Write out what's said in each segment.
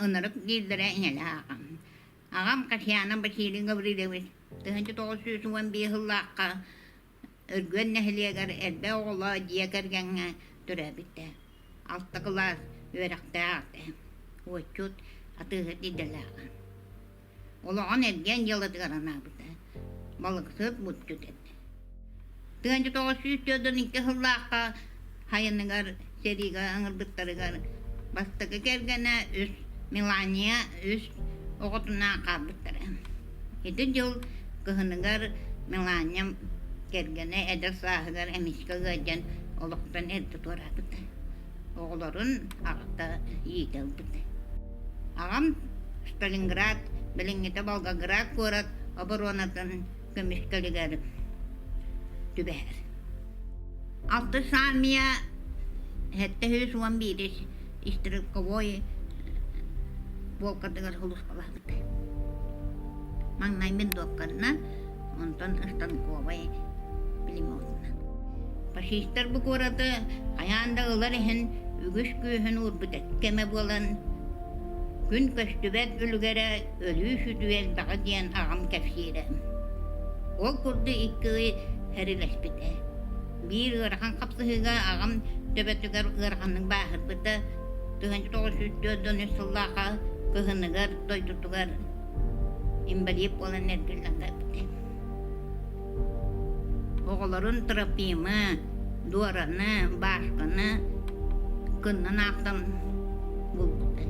Ынырык дииллэрэ ийэлээх аҕам. Аҕам Касьяна Василий Гаврильевич 1915 сыллаахха Өргүөн нэһилиэгэр элбэх оҕолоох дьиэ кэргэҥҥэ төрөөбүтэ. Алта кылаас үөрэхтээх этэ. Уоччут, атыыһыт идэлээҕэ. Олоҕун эргиэн дьыалатыгар анаабыта. Балыксыт, булчут этэ. 1942 сыллаахха сайыныгар сэриигэ ыҥырбыттарыгар бастакы кэргэнэ үс Мелания үс оҕотунаан хаалбыттара. Ити дьыл кыһыныгар Мелания кэргэнэ эдэр сааһыгар эмискэ ыалдьан олохтон эрдэ туораабыта. Оҕолорун аҕата иитэ ылбыта. Аҕам Сталинград, билиҥҥитэ Волгоград куорат оборуонатын көмүскэлигэр түбэһэр. Алтыс армия 711 стрелковой полкатыгар сулууспалаабыта. Маҥнай винтовканан, онтон станковай пулеметунан. Фашистар бу куораты хайаан да ылар иһин үгүс күүһүн уурбут кэмэ буолан, күн көстүбэт үлүгэрэ өлүү-сүтүү элбэҕэ диэн аҕам кэпсиирэ. Ол курдук икки ый сэрилэспитэ. Биир ыарахан хапсыһыыга аҕам төбөтүгэр ыараханнык бааһырбыта. 1943 сыллаахха кыһыныгар дойдутугар инбэлиит буолан эргиллэн кэлбитэ. Оҕолорун Трофимы, Дуораны, Башканы кыннан аахтан булбута.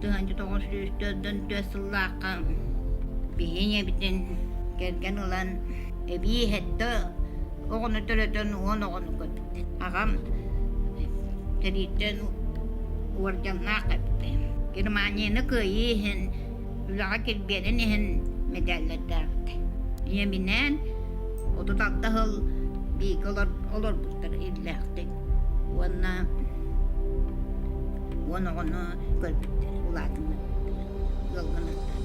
1944 сыллаахха биһи ийэбитин кэргэн ылан эбии сэттэ оҕону төрөтөн уон оҕону көрбүттэр. Аҕам сэрииттэн уордьаннаах эбит. Германияны кыайыы иһин үлэҕэ кирбиэрин иһин мэдээллэрдээхтэр. Ийэбинээн 36 сыл бииргэ олорбуттар иллээхтик уонна уон оҕону көрбүттэр, улаатыннарбыттар, ыалланыттар.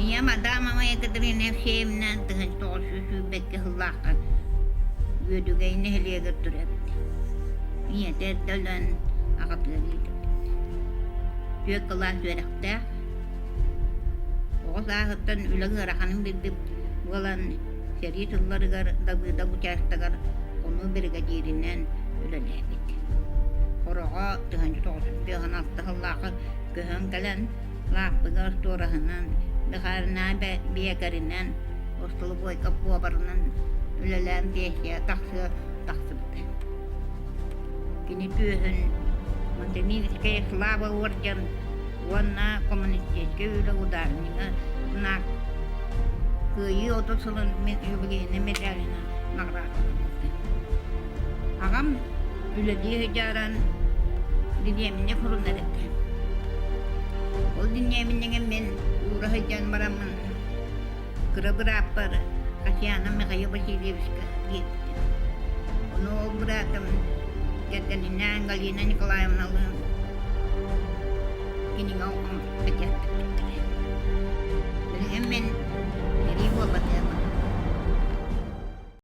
Ийэм Адамова Екатерина Евсеевна 1922 сыллаахха Үөдүгэй нэһилиэгэр төрөөбүт. Ийэтэ эрдэ өлөн аҕатыгар иитиллибит. Түөрт кылаас үөрэхтээх, Оҕо сааһыттан үлэ ыараханын билбит буолан, сэрии сылларыгар Давыдов учаастагар хонуу биригэдьииринэн үлэлээбит. Хороҕо 1996 сыллаахха көһөн кэлэн, лааппыга остуораһынан, бэхээринээн биэкэринэн, остолобуойга пуобарынан үлэлээн пенсия тахсыа тахсыбыта. Кини түөһүн Мантемирская слава орден уонна коммунистическай үлэ ударнига знак Кыайыы 30 сылын юбилейнай медалынан наҕараадаламмыта. Аҕам үлэлии сылдьаран дэриэбинэ хурунар этэ. Ол дэриэбинэҕэ мин уура сылдьан бараммын Кыра бырааппар Татьяна Михаил Васильевичка биэрбитим. Ону ол быраатым кэргэнинээн Галина Николаевналыын кинигэ бэчээттэппиттэрэ. Билигин мин сэрии буолбатыгар.